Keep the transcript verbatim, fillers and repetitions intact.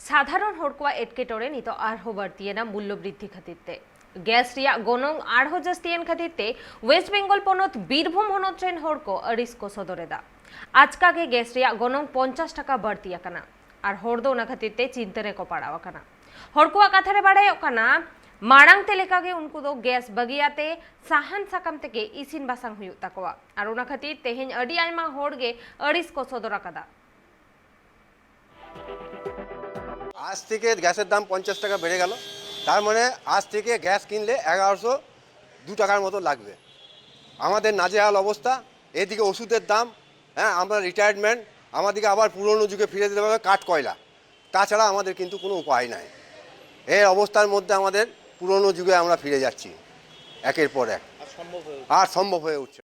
ᱥᱟᱫᱷᱟᱨᱚᱱ ᱦᱚᱲ ᱠᱚᱣᱟᱜ ᱮᱴᱠᱮᱴᱚᱬᱮ ᱱᱤᱛᱚᱜ ᱟᱨᱦᱚᱸ ᱵᱟᱹᱲᱛᱤᱭᱮᱱᱟ ᱢᱩᱞᱞᱚ ᱵᱨᱤᱫᱽᱫᱷᱤ ᱠᱷᱟᱹᱛᱤᱨ ᱛᱮ᱾ ᱜᱮᱥ ᱨᱮᱭᱟᱜ ᱜᱚᱱᱚᱝ ᱟᱨᱦᱚᱸ ᱡᱟᱹᱥᱛᱤᱭᱮᱱ ᱠᱷᱟᱹᱛᱤᱨ ᱛᱮ ᱳᱭᱮᱥᱴ ᱵᱮᱝᱜᱚᱞ ᱯᱚᱱᱚᱛ ᱵᱤᱨᱵᱷᱩᱢ ᱦᱚᱱᱚᱛ ᱨᱮᱱ ᱦᱚᱲ ᱠᱚ ᱟᱹᱲᱤᱥ ᱠᱚ ᱥᱚᱫᱚᱨ ᱮᱫᱟ᱾ ᱟᱪᱠᱟ ᱜᱮ ᱜᱮᱥ ᱨᱮᱭᱟᱜ ᱜᱚᱱᱚᱝ ᱯᱚᱧᱪᱟᱥ ᱴᱟᱠᱟ ᱵᱟᱹᱲᱛᱤ ᱟᱠᱟᱱᱟ ᱟᱨ ᱦᱚᱲ ᱫᱚ ᱚᱱᱟ ᱠᱷᱟᱹᱛᱤᱨ ᱛᱮ ᱪᱤᱱᱛᱟᱹ ᱨᱮᱠᱚ ᱯᱟᱲᱟᱣ ᱟᱠᱟᱱᱟ᱾ ᱦᱚᱲ ᱠᱚᱣᱟᱜ ᱠᱟᱛᱷᱟ ᱨᱮ ᱵᱟᱲᱟᱭᱚᱜ ᱠᱟᱱᱟ, ᱢᱟᱲᱟᱝ ᱛᱮ ᱞᱮᱠᱟᱜᱮ ᱩᱱᱠᱩ ᱫᱚ ᱜᱮᱥ ᱵᱟᱹᱜᱤᱭᱟᱛᱮ ᱥᱟᱦᱟᱱ ᱥᱟᱠᱟᱢ ᱛᱮᱜᱮ ᱤᱥᱤᱱ ᱵᱟᱥᱟᱝ ᱦᱩᱭᱩᱜ ᱛᱟᱠᱚᱣᱟ ᱟᱨ ᱚᱱᱟ ᱠᱷᱟᱹᱛᱤᱨ ᱛᱮᱦᱮᱧ ᱟᱹᱰᱤ ᱟᱭᱢᱟ ᱦᱚᱲ ᱜᱮ ᱟᱹᱲᱤᱥ ᱠᱚ ᱥᱚᱫᱚᱨ ᱟᱠᱟᱫᱟ᱾ আজ থেকে গ্যাসের দাম পঞ্চাশ টাকা বেড়ে গেল। তার মানে আজ থেকে গ্যাস কিনলে এগারোশো দু টাকার মতো লাগবে। আমাদের নাজেহাল অবস্থা। এদিকে ওষুধের দাম, হ্যাঁ, আমরা রিটায়ারমেন্ট, আমাদেরকে আবার পুরনো যুগে ফিরে যেতে হবে, কাঠ কয়লা। তাছাড়া আমাদের কিন্তু কোনো উপায় নাই। এই অবস্থার মধ্যে আমাদের পুরনো যুগে আমরা ফিরে যাচ্ছি একের পর এক। আর সম্ভব হয়ে উঠছে না।